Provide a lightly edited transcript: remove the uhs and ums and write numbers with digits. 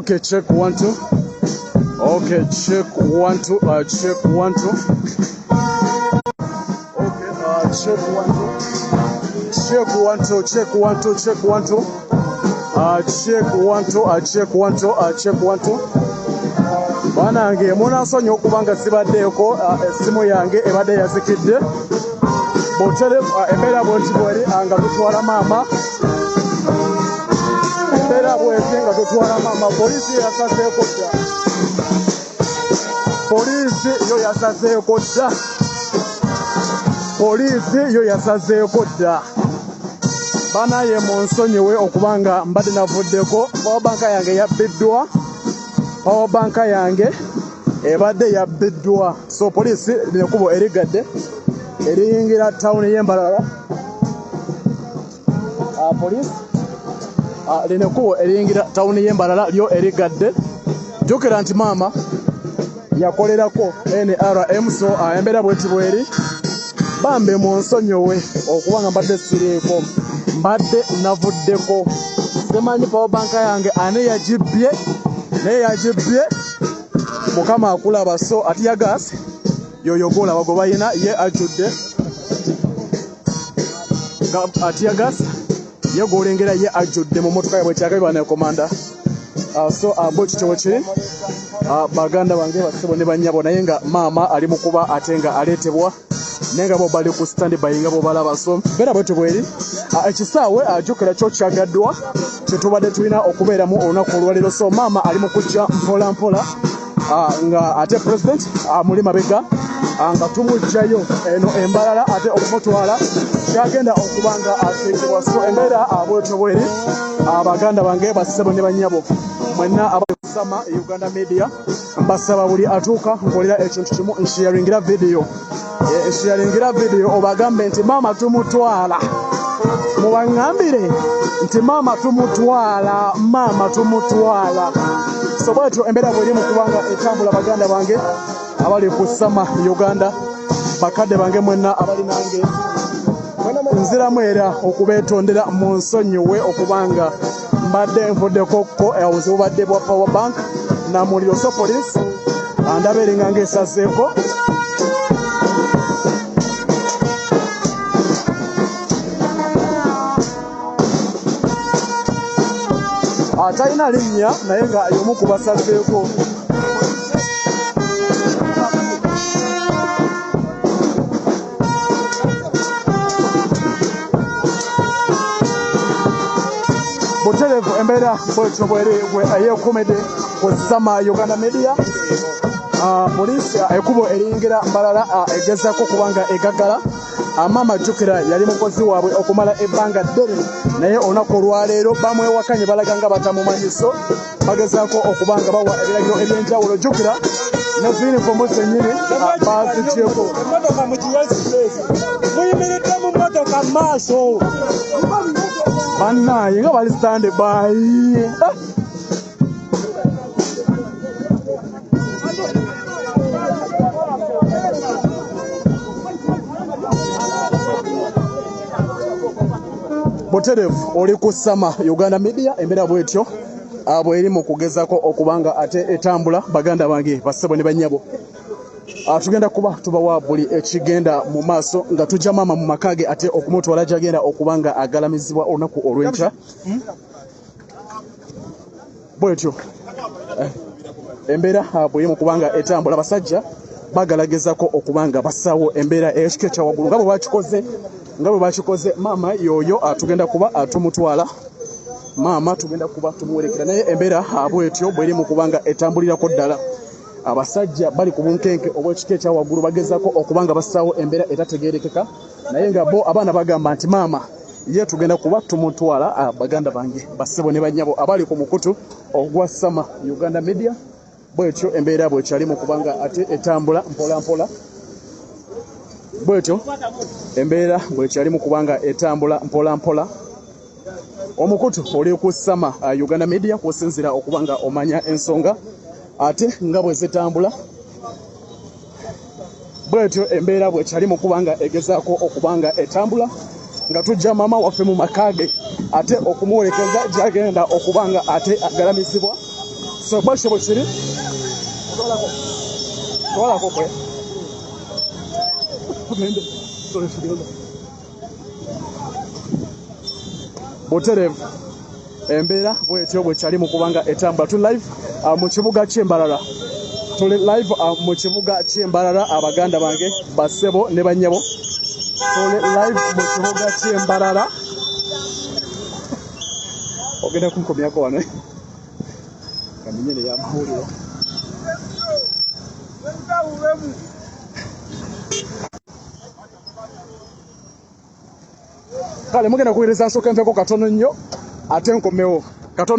Okay, check 1 2. Okay, check 1 2. Check 1 2. Okay, check 1 2. Check 1 2. Check 1 2. Check 1 2. Check 1 2. Check 1 2. Check 1 2. Banange munansonyi okuba nga sibaddeeko, essimu yange ebadde yazikidde. Botere embeera bweti bweri nga tutwala maama, embeera bweti nga tutwala maama. Poliisi yasazeeko dda, poliisi yo yasazeeko dda, poliisi yo yasazeeko dda. Banaye munsonyiwe okuba nga mbadde navuddeko. Power bank yange yabbiddwa, power bank yange ebadde yabbiddwa. So poliisi lino ekkubo erigadde eriyingira tawuni y'Embalala. Poliisi lino ekkubo eriyingira tawuni y'Embalala lyo erigadde. Jjukira nti maama yakolerako NRM. So embeera bweti bweri. Bambe munsonyiwe okuba nga mbadde siriiko, mbadde navuddeko. Simanyi power bank yange ani yagibbye, naye yagibbye Mukama akulaba. So a teargas yoyo gwolaba gwe balina ye ajjudde a teargas, ye gwolengera ye ajjudde mu motoka yabwe kyakabi ne komanda. So bwe kityo bwe kiri, baganda bange, bassebo ne bannyabo. Naye nga maama ali mu kuba ate nga aleetebwa, naye nga bo bali ku stand by nga bobalaba. So mbeera bwetyo bweri. Ekisaawe jjukira kyo kyagaddwa kyetubadde tulina okubeeramu olunaku olwaleero. So maama ali mu kujja mpola mpola, nga ate president muli mabega, nga tumuggyayo eno Embalala ate okumutwala kyagenda okuba nga ateekebwa. So embeera bwetyo bweri, baganda bange, bassebo ne bannyabo mwenna abasama Uganda Media. Mbasaba buli atuuka nkolera ekintu kimu, nsharingira video, nsharingira video obagambe nti maama tumutwala, mubaŋŋambire nti maama tumutwala, maama tumutwala. So bwetyo embeera bweri mu kubanga etambula, baganda bange abali ku Sama Uganda, bakadde bange mwenna abali nange. Nziramu era okubeetondera, mu nsonyiwe okubanga mbadde nvuddeko ko obuzibu bubadde bwa power bank namuliro. So police ndaba eringa ng'esazeeko. Talina linnya naye nga y'omu ku basazeeko. Butereevu embeera bwetyo bweri gwe eyeekumidde ku Sama Uganda Media. Poliisi ekkubo eriyingira Mbalala egezaako kubanga egaggala. Maama jjukira yali mukozi waabwe okumala ebbanga ddene, naye olunaku olwaleero bamwewakanye, balaga nga batamumanyi. So bagezaako okuba nga bawa ebiragiro ebyenjawulo. Jjukira ne ziyunifoomu zennyini bazigyeko. Emmotoka mugiwe space, muyimiridde mu mmotoka mu maaso. Bannaaye nga bali stand by. Eh! Butereevu oli ku Sama Uganda Media. Embeera bwetyo bweri mu kugezako okubanga ate etambula, baganda bange, bassebo ne bannyabo. Tugenda kuba tubawa buli ekigenda mu maaso nga tujja maama mu maka ge ate okumutwala gyagenda okuba nga agalamizibwa olunaku olw'enkya. Bwetyo embeera bweri mu kubanga etambula. Abasajja bagalagezako okuba nga bassaawo embeera ey'ekika ekyawaggulu nga bwe bakikoze. Maama yoyo tugenda kuba tumutwala, maama tugenda kuba tumuwerekera, naye embeera bwetyo bweri mu kuba nga etambulirako ddala. Abasajja bali ku bunkenke obw'ekika ekyawaggulu, bagezaako okuba nga bassaawo embeera etategeerekeka, naye nga bo abaana bagamba nti maama ye tugenda kuba tumutwala. Baganda bange, bassebo ne bannyabo abali ku mukutu ogwa Sama Uganda Media, bwetyo embeera bwekyali mu kubanga ate etambula mpola mpola. Bwetyo embeera bwekyali mu kubanga etambula mpola mpola. Omukutu oli ku Sama Uganda Media kwosinzira okuba nga omanya ensonga ate nga bwe zitambula. Bwetyo embeera bwekyali mu kuba nga egezaako okuba nga etambula nga tujja maama waffe mu maka ge ate okumuwerekeza gyagenda okuba nga ate agalamizibwa. So bwekyo bwe kiri. Twalako kwe tugende tole tugende butereevu. Embeera bwetyo bwekyali mu kubanga etambula. Tuli live mu kibuga ky'Embarara, tuli live mu kibuga ky'Embarara. Abaganda bange, bassebo ne bannyabo, tuli live mu kibuga ky'Embarara. Ogenda kunkomyako wano kamenyere yamawulire. Kale mugenda kuweereza, nsooka nveeko katono nnyo ate nkomewo katono.